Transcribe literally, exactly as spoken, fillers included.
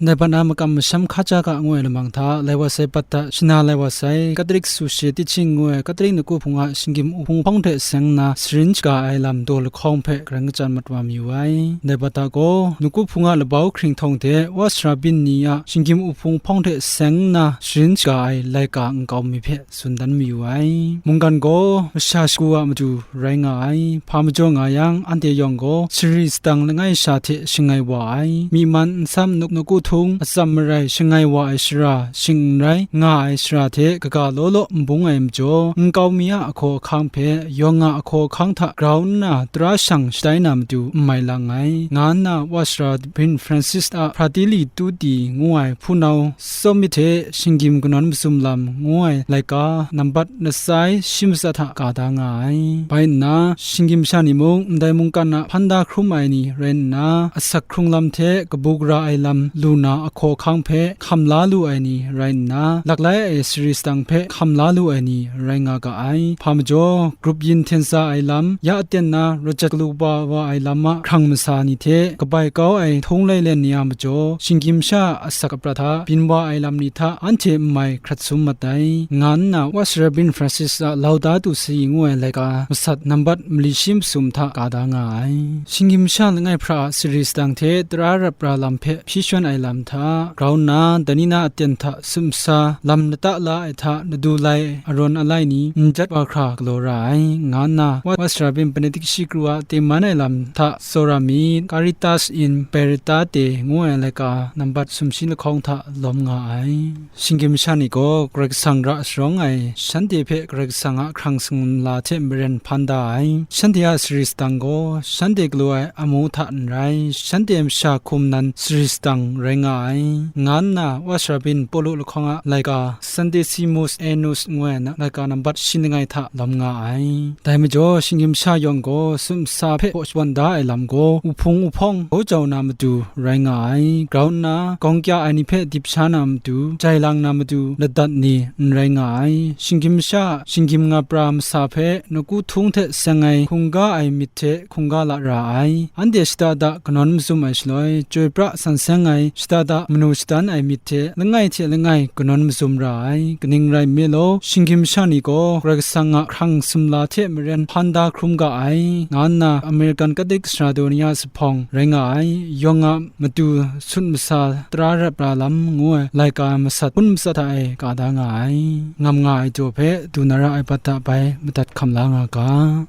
Ndai bat na makam masham hkaja ga ngu ai lamang hta, lai wa sai bat hta shana lai wa sai, Katolik suse tiching ngu ai Katolik nawku hpung a shinggyim uhpung hpawng hte seng nna sharin shaga ai lam daw lahkawng hpe kareng kachyan mat wa mayu ai. Ndai bat hta gaw, nawku hpung a labau hkringhtawng hte wa sara byin ni a shinggyim uhpung hpawng hte seng nna sharin shaga ai laika nkau mi hpe tsun dan mayu ai. Mungkan gaw masha shagu a matu rai nga ai. Hpa majaw nga yang, anhte yawng gaw sari sadang langai sha hte shangai wa ai. Myi man nsam nuk naku htung atsam marai shangai wa ai shara, shing n rai, nga ai shara hte kaga law law n bung ai majaw, nkau mi a ahkaw ahkang hpe yawng a ahkaw ahkang hta grau nna tara shang shatai na matu n mai lang ai, nga nna wa sara Bin Francis a Fratelli Tutti ngu ai hpunau Tsawm myit hte shinggyim kanawn mazum lam ngu ai laika nambat lasai shi matsat hta ka da nga ai. Bai nna, shinggyim sha ni mung ndai mungkan a hpan da hkrum ai ni rai nna, asak hkrung lam hte kabu gara ai lam lu na ahkaw ahkang hpe hkam la lu ai ni rai nna, laklai ai sari sadang hpe hkam la lu ai ni rai nga ga ai. Hpa majaw, grup yin hten tsa ai lam, ya aten na rawt jat galu ba wa ai lam a hkrang masa ni hte kabai kau ai htung lailen ni a majaw, shinggyim sha a asak aprat hta byin wa ai lam ni hta anhte n mai hkrat sum mat ai, nga nna wa sara Bin Francis a Laudato Si ngu ai laika masat nambat mali shi masum hta ka da nga ai. Shinggyim sha langai hpra a sari sadang hte tara rap ra lam hpe hpyi shawn ai lam hta grau nna, dai ni na aten hta sumsa lam lata la ai hta nadu lai arawn alai ni n jat wa hkra galaw ra ai, nga nna wa sara Bin Benedict shi kru a tengman ai lam hta tsawra myit, Caritas in Veritate ngu ai laika nambat sumshi lahkawng hta lawm nga ai. Shinggyim sha ni gaw Karai Kasang ra sharawng ai, shanhte hpe Karai Kasang a hkrang singla hte maren hpan da ai. Shanhte a sari sadang gaw shanhte galaw ai amu hta n rai, shanhte masha hkum nan sari sadang rai nga ai, nga nna wa sara Bin Pawlu lahkawng a laika Centesimus Annus ngu ai na laika nambat shi langai hta lawm nga ai. Dai majaw, shinggyim sha yawng gaw sumsa hpe hpaw shawan da ai lam gaw, uhpung uhpawng gau jau na matu rai nga ai. Grau nna, gawng kya ai ni hpe dip sha na matu, jai lang na matu, ladat ni n rai nga ai. Shinggyim sha, shinggyim nga pra masa hpe, nawku htung hte seng ai hkungga ai myit hte hkungga la ra ai. Anhte shada da kanawn mazum ai shaloi, chyoi pra san seng ai, shada da manu shadan ai myit hte langai hte langai kanawn mazum ra ai. Kaning rai nme law, shinggyim sha ni gaw Karai Kasang a hkrang sumla hte maren hpan da hkrum ga ai, nga nna American Katolik sara daw ni a zuphpawng rai nga ai, yawng a matu sut masa tara rap ra lam ngu ai laika masat hpun matsat hta e ka da nga ai. Ngam nga ai jaw hpe du na ra ai bat hta bai madat hkam la nga ga.